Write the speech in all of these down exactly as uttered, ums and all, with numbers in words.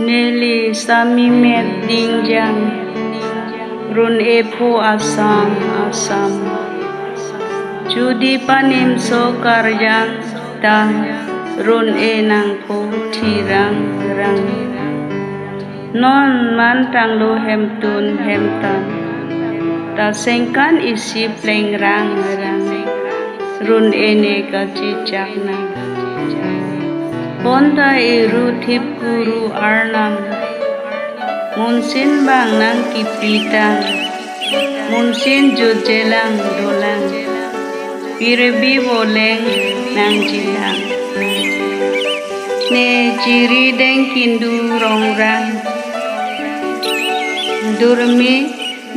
Neli Samimet Dingjang, run-e pho Assam, Assam. Jodi panim so karjan ta, run-e nang pho thirang rang. Non man tanglo hemtun hemtan, ta sengkan isi pleng rang rang, run-e ne kachechak nang. Bonta Eru thip kuru arnam, munsin bang nang kipi tang, munsin jotjelang dolang, pirbi voleng nangjilang. Ne chiri deng kindu rongrang, durmi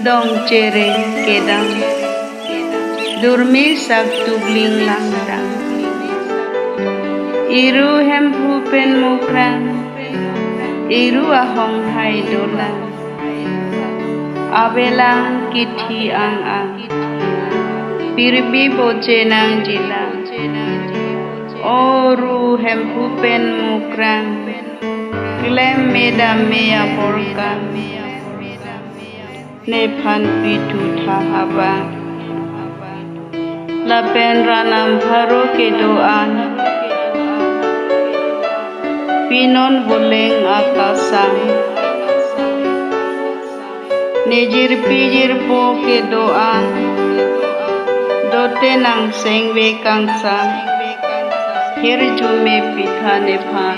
dong chere kedam, durmi sak tubling langrang. Eru Hemphu pen Mukrang, Eru ahong hai dolang, avelang kithi ang ang, pirbi boche nangjilang. O Ru Hemphu pen Mukrang, klem me dam me aporkang, nephan pithu tha abang. Lapen ranam pharo kedo-an, pinon voleng akasang. Ne jirpi jirpo kedo-an, dote nang sengve kangsam, hirjume pitha nephan.